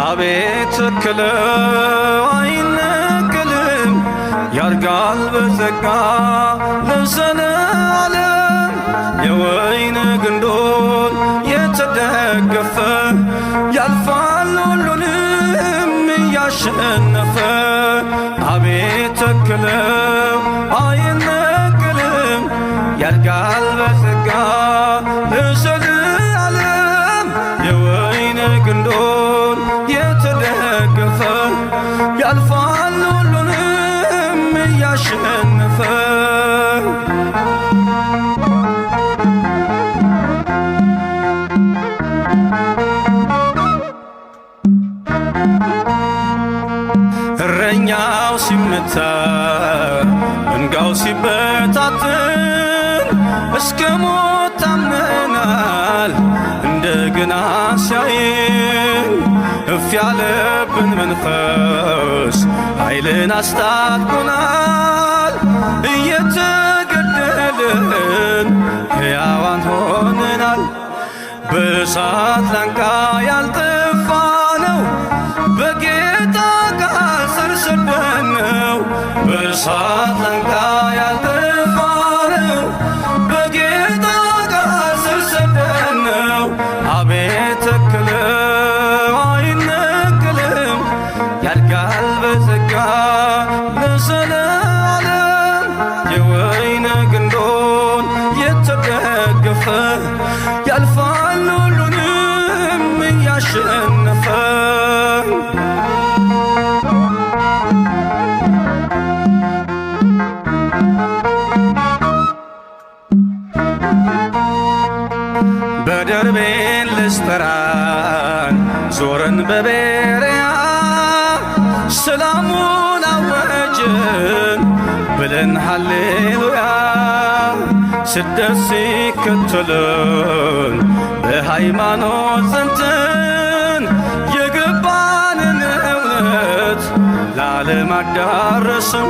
አቤት ተክለው አይነቅልም፣ ያድጋል በጸጋ ለዘለዓለም። የወይን ግንዱን የተደገፈ ያልፋል ሁሉንም እያሸነፈ። አቤት ተክለው አይነቅልም፣ ያድጋል በጸጋ ለዘለዓለም። የወይን ግንዱን የተደገፈ ያልፋል ሁሉንም እያሸነፈ። እረኛው ሲመታ፣ መንጋው ሲበታተን፣ እስከ ሞት ታምነናል እንደገና ሲያየን። እፍ ያለብን መንፈስ ኃይልን አስታጥቆናል። እየተገደልን ሕያዋን ሆነናል። በእሳት ላንቃ ያልጠፋ ነው በጌታ ቃል ስር ሰደን ነው። በእሳት ላንቃ ያልጠፋ ነው በጌታ ቃል ስር ሰደን ነው። አቤት ተክለው አይነቅልም፣ ያድጋል በጸጋ ለዘለዓለም። የወይን ግንዱን የተደገፈ ያልፋል ሁሉንም እያሸነፈ። በደርቤን ልስጥራን ዞረን በቤርያ ሰላሙን አወጅን ብለን ሃሌሉያ። ስደት ሲከተለን በሃይማኖት ጸንተን የገባንን እውነት ለዓለም አዳረስን።